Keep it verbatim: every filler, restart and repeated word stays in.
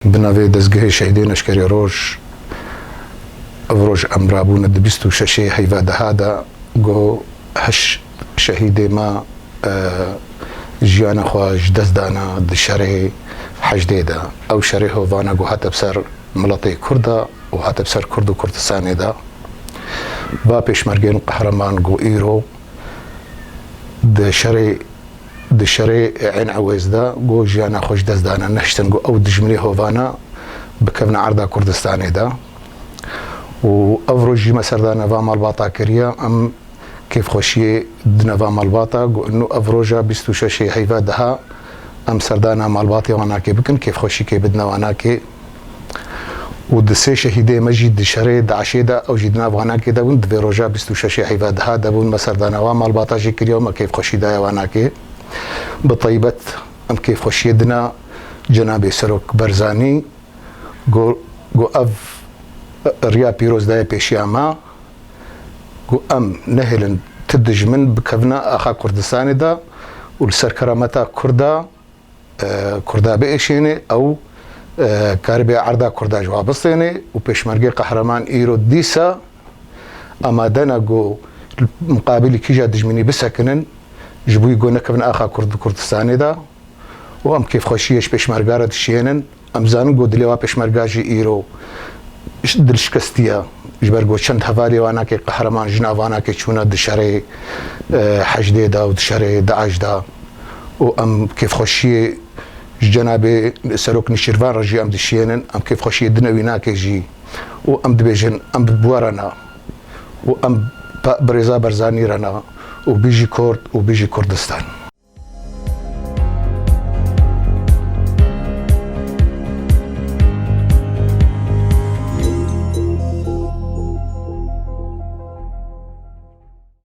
Bi navê Dezgehê Şehîdê Neşkerê Roj, ev roj em rabûne di bîst û şeşê heyva deha de, go heşt şehîdê me, e, jiyana xwe ji dest dana di şerê heşdê de. Ew şerê hovana go hate bi ser miletê Kurd de û hate bi ser Kurd û Kurdistanê de. Va pêşmergên qehreman go îro di şerê, di şerê Ên Ewêz de go jiyana xwe ji dest dane, nehiştin go ew dijminê hovana bikevne erda Kurdistanê de. Û ev roj jî me serdana va malbata kiriye, em kêfxweşiyê dine va malbata, go nû ev roja bîst û şeşê heyva deha em serdana malbatê wanakê bikin, kêfxweşîkê bidine wanakê. Û di sê şehîdê me jî di şerê DAIŞê de, ew jî di nav wanakê de bûn, di vê roja bîst û şeşê heyva deha de bûn, me serdana wa malbata jî kiriye û me kêfxweşî daye wanakê. Bi taybet em kêfxweşiyê dina cenabê Serok Barzanî, go, go ev riya pîroz daye pêşiya me, go em nehêlin ti dijmin bikevine axa Kurdistanê de û li ser kerameta Kurda, e, Kurda biêşêne, ew, e, karibê erda Kurda ji wa bistêne û pêşmergê qehreman îro dîsa amade ne go li muqabilî kîja dijminî bisekinin, ji bo go nekevin axa Kurd bi Kurdistanê de. Û em kêfxweşiyê ji pêşmerga re dişiyênin. Em zanin ku dilê wa pêşmerga jî îro ş-, dilşikestî ye. Ji ber ku çend hevalê wanakê qehreman ji nav wanakê çûne di şerê, e, heşdê de û di şerê DAIŞ de. Û em kêfxweşiyê ji cenabê Serok Nîşîrvan re jî em dişiyênin. Em kêfxweşiyê dine wînakê jî. Û em dibêjin, em bi we re ne. Û em pe-, bi rêza Barzanî re ne. Û bijî Kurd û bijî Kurdistan.